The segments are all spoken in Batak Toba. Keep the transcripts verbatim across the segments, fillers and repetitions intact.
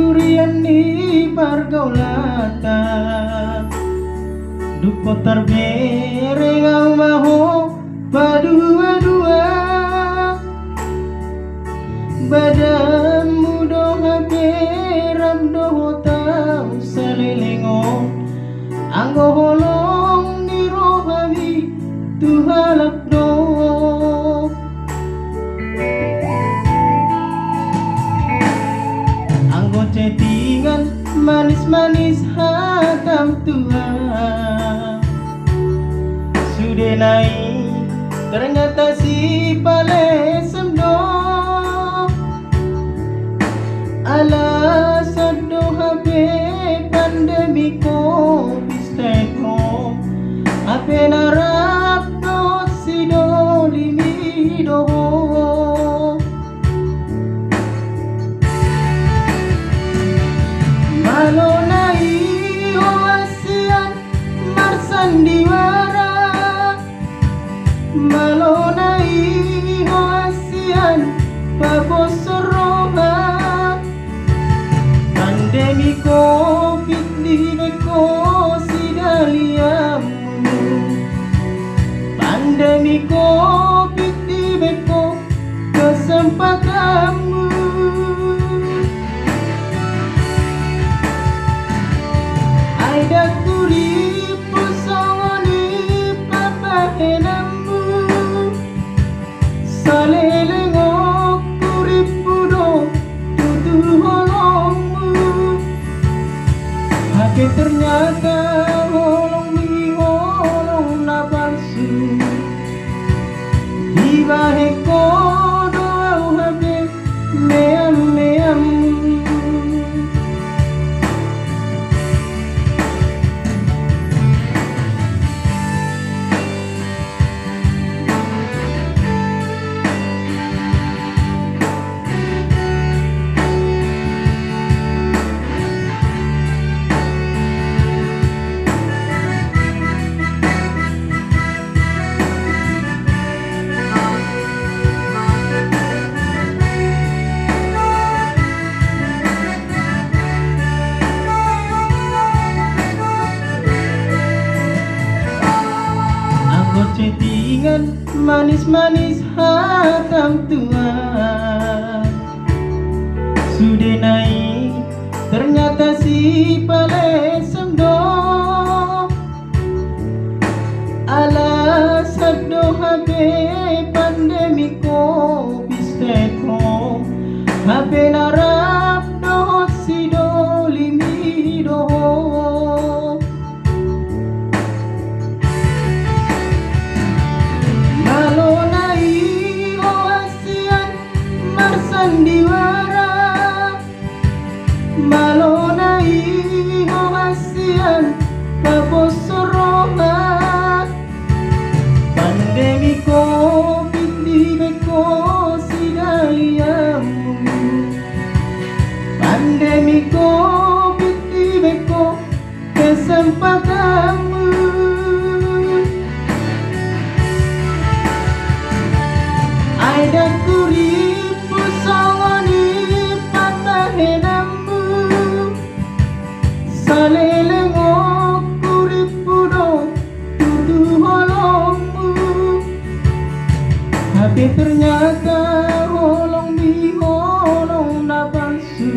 Durian ni pargaulanta. Dung tarbere au ma ho paduadua. Badanmu do hape rap dohot au saleleng on. Anggo holong ni rohami tu halak do. Anggo chattingan manis-manis hatam tu au. Sudena i ternyata sipalesem do. Alasan do hape pandemi covid stengko. Hape na rap dohot sidolimi do ho. Malona i ho hasian marsandiwara. Malona i ho hasian paboshon roha. Pandemi covid dibahen ho sidalianmu. Pandemi covid dibahen ho kesempatanmu. Ai dang hurippu songon i pambahenanmu. Saleleng on hurippu do tutu holongmu. Hape ternyata holongmi holong na palsu. Dibahen ho do au hape meam-meam. Anggo chattingan manis-manis hatam tu au. Sudena i ternyata sipalesem do. Alasan do hape pandemi covid stengko. Hape na rap dohot sidolimi do ho. Malona i ho hasian marsandiwara. Malona i ho hasian paboshon roha. Pandemi covid dibahen ho sidalianmu. Pandemi covid dibahen ho kesempatanmu. Ai dang hurippu songon i pambahenanmu. Saleleng on hurippu do tutu holongmu. Hape ternyata holongmi holong na palsu.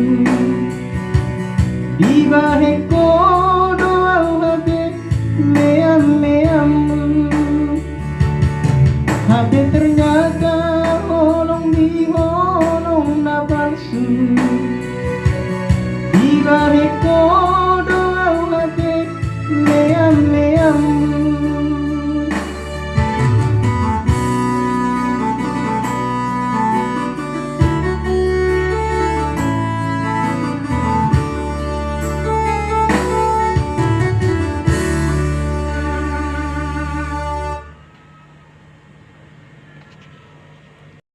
Dibahen ho do au hape meam-meam. Hape ternyata holongmi holong na palsu. Dibahen ho